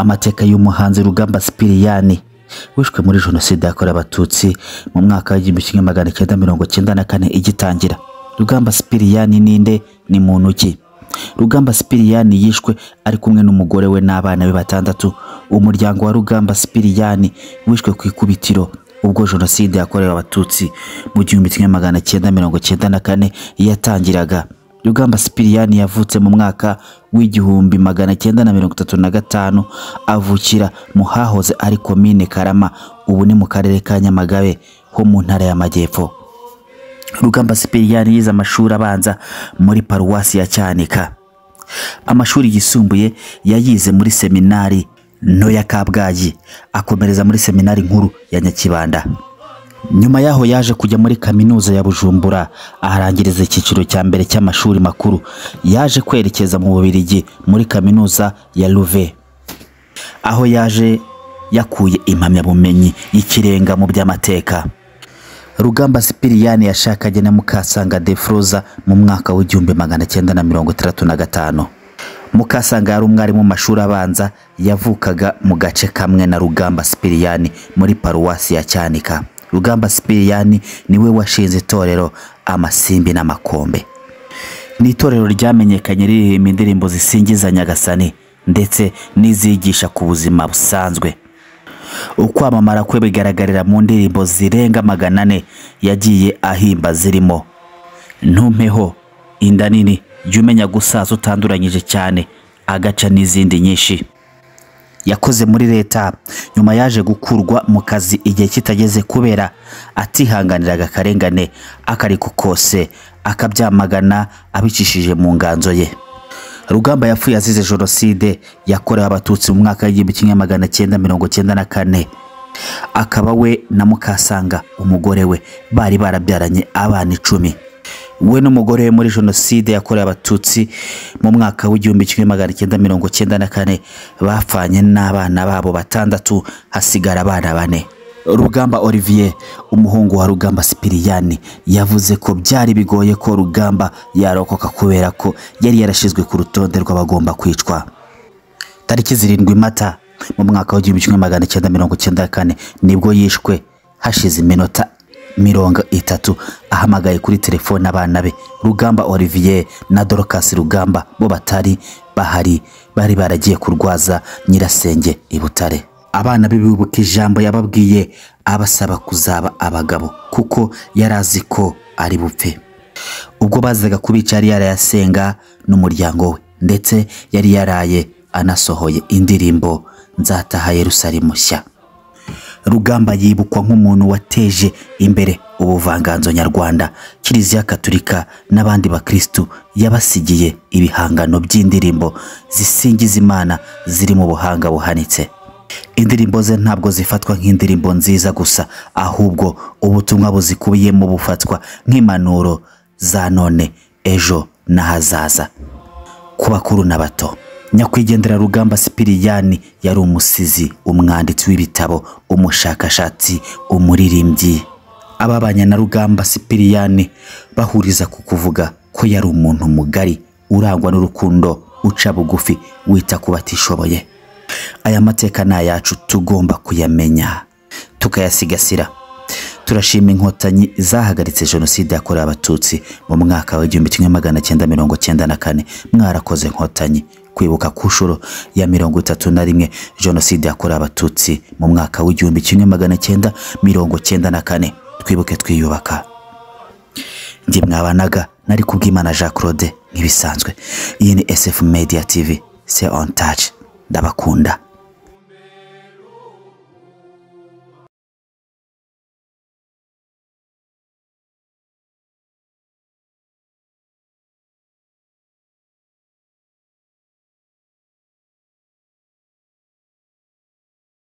Amateka y'umuhanzi Rugamba Sipiriyani wishwe muri Jenoside yakorewe Abatutsi mu mwaka wa 1994 igitangira. Rugamba Sipiriyani ninde? Ni muntu ki? Rugamba Sipiriyani yishwe ari kumwe n'umugore we n'abana be batandatu. Umuryango wa Rugamba Sipiriyani wishwe ku ikubitiro ubwo Jenoside yakorewe Abatutsi mu 1994 yatangiraga. Rugamba Sipiriyani yavutse mu mwaka wa 1935, avukira mu hahoze ari Komine Karama, ubu ni mu karere ka Nyamagabe ho mu ntara y'Amajyepfo. Rugamba Sipiriyani yize amashuri abanza muri Paruwasi ya Cyanika. Amashuri yisumbuye yayize muri Seminari Nto ya Kabgayi, akomereza muri Seminari Nkuru ya Nyakibanda. Nyuma yaho yaje kujya muri Kaminuza ya Bujumbura, aharangiriza icyiciro cya mbere cy'amashuri makuru. Yaje kwerekeza mu Bubiligi muri Kaminuza ya Louvain, aho yaje yakuye impamyabumenyi y'ikirenga mu by'amateka. Rugamba Sipiriyani yashakanye na Mukasanga Defroza mu mwaka wa 1965. Mukasanga yari umwarimu mu mashuri abanza, yavukaga mu gace kamwe na Rugamba Sipiriyani muri Paruwasi ya Cyanika. Rugamba Sipiriyani niwe washinze itorero Amasimbi n'Amakombe. Ni itorero ryamenyekanye riririmba indirimbo zisingiza Nyagasani ndetse n'izigisha ku buzima busanzwe. Ukwamamara kwe bigaragarira mu ndirimbo zirenga 400 yagiye ahimba, zirimo Ntumpeho, Inda Nini, Jya Umenya Gusaza Utanduranyije Cyane, Agaca n'izindi nyinshi. Yakoze muri leta, nyuma yaje gukurwa mu kazi igihe kitageze kubera atihanganiraga akarengane akariko kose, akabyamagana abicishije mu nganzo ye. Rugamba yapfuye azize Jenoside yakorewe Abatutsi mu mwaka wa 1994, akaba we na Mukasanga umugore we bari barabyaranye abana 10. We n'umugore we muri Jenoside yakorewe Abatutsi mu mwaka wa 1994 bapfanye n'abana babo batandatu, hasigara abana bane. Rugamba Olivier, umuhungu wa Rugamba Sipiriyani, yavuze ko byari bigoye ko Rugamba yarokoka kubera ko yari yarashyizwe ku rutonde rw'abagomba kwicwa. Tariki 7 Mata mu mwaka wa 1994 nibwo yishwe, hashize iminota 30 ahamagaye kuri telefone abana be Rugamba Olivier na Dorcas Rugamba, bo batari bahari, bari baragiye kurwaza nyirasenge i Butare. Abana be bibuka ijambo yababwiye abasaba kuzaba abagabo kuko yari azi ko ari bupfe. Ubwo bazaga kubica yari yarayasenga n'umuryango we, ndetse yari yaraye anasohoye indirimbo Nzataha Yerusalemu Nshya. Rugamba yibukwa nk'umuntu wateje imbere ubuvanganzo nyarwanda. Kiliziya Katolika n'abandi bakristu yabasigiye ibihangano by'indirimbo zisingiza Imana ziri mu buhanga buhanitse. Indirimbo ze ntabwo zifatwa nk'indirimbo nziza gusa, ahubwo ubutumwa buzikubiyemo bufatwa nk'impanuro za none, ejo n'ahazaza ku bakuru n'abato. Nyakwigendera Rugamba Sipiriyani yari umusizi, umwanditsi w'ibitabo, umushakashatsi, umuririmbyi. Ababanye na Rugamba Sipiriyani bahuriza ku kuvuga ko yari umuntu mugari, urangwa n'urukundo, uca bugufi, wita ku batishoboye. Aya mateka ni ayacu, tugomba kuyamenya tukayasigasira. Turashima Inkotanyi zahagaritse Jenoside yakorewe Abatutsi mu mwaka wa 1994. Mwarakoze Nkotanyi. Kwibuka ku nshuro ya 31 Jenoside yakorewe Abatutsi mu mwaka wa 1994, twibuke twiyubaka. Njye mwabanaga nari Kubwimana Jean Claude nk'ibisanzwe. Iyi ni SF Media TV, c'est on touch. Ndabakunda.